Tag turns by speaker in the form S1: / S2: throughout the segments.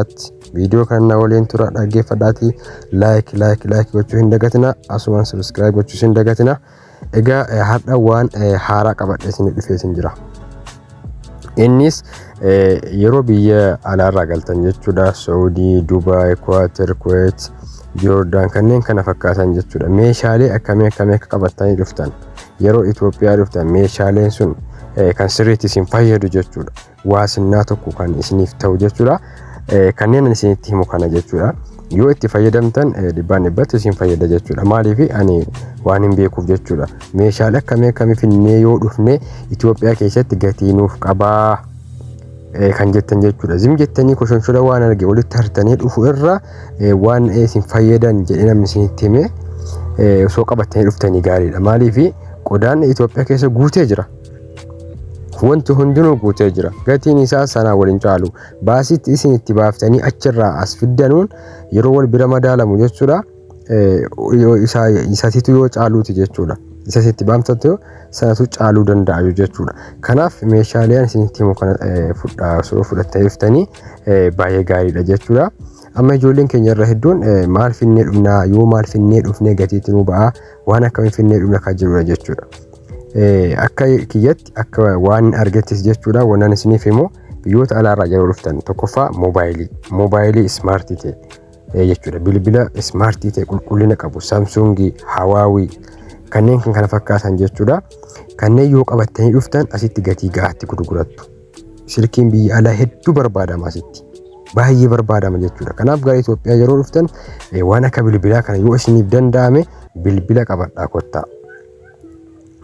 S1: Xumuraatti viidiyoo kana na waliin tura, dhaggeeffadhaatii like, like, like gochuu hin dagatina, asumaan subscribe gochuu hin dagatina. Egaa har'a waan haaraa qabadhee isin dhufee isin jira. Innis yeroo biyya alaarraa galtan jechuudha. Saudii, Dubaay, Kuwaatir, Kuweet, Joordaan, kanneen kana fakkaatan jechuudha. Meeshaalee akkamii akkamii akka qabattanii dhuftan, yeroo Itoophiyaa dhuftan meeshaaleen sun kan sirriitti isin fayyadu jechuudha. Waasinnaa tokko kan isiniif ta'u jechuudha. Kanneen ani isinitti himu kana jechuudha. Yoo itti fayyadamtan dhibbaan dhibbatti isin fayyada jechuudha. Maaliif? Ani waan hin beekuuf jechuudha. Meeshaalee akkamii akkamii finnee yoo dhufne Itoophiyaa keessatti gatii nuuf qabaa kan jettan jechuudha. Zim jettanii koshonshola waan arge walitti hartanii dhufu irra waan isin fayyadan jedhee namni isinitti hime osoo qabattanii dhuftanii gaariidha. Maaliif? Qodaan Itoophiyaa keessa guutee jira. Wanti hundinuu guutee jira. Gatiin isaa sanaa waliin caalu. Baasitti isin itti baaftanii achirraa as fiddanuun yeroo wal bira madaalamu jechuudha. Isatitu yoo caaluuti jechuudha. Isa itti baaftantu sanatu caaluu danda'a jechuudha. Kanaaf meeshaaleen isinitti himu kana osoo fudhattanii dhuftanii baay'ee gaariidha jechuudha. Amma ijoolleen keenya irra hedduun maal finnee dhufnaa, yoo maal finnee dhufnee gatiitti nu ba'aa, waan akkamii finnee dhufna kan jirudha jechuudha. Akka kiyyatti, akka waan argattis jechuudha, wannan isiniif himu, biyyoota alaarraa yeroo dhuftan tokkoffaa moobaayilii, moobaayilii smart ta'e jechuudha. Bilbila smart ta'e qulqullina qabu, Samsungii, Huawei, kanneen kan kana fakkaatan jechuudha. Kanneen yoo qabattanii dhuftan asitti gatii gahaatti gurgurattu. Silkiin biyya alaa hedduu barbaadama asitti. Baay'ee barbaadama jechuudha. Kanaaf gara Itoophiyaa yeroo dhuftan waan akka bilbilaa kana yoo isiniif danda'ame bilbila qabadhaa kottaa.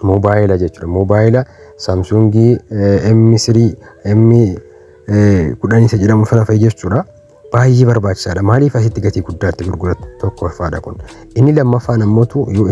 S1: Moobaayila jechuudha. Moobaayila Samsungii M3, M 10 isa jedhamu sana fa'i jechuudha. Baay'ee barbaachisaadha. Maaliif? Asitti gatii guddaatti gurguratu, tokkoffaadha kun. Inni lammaffaan ammootu yoo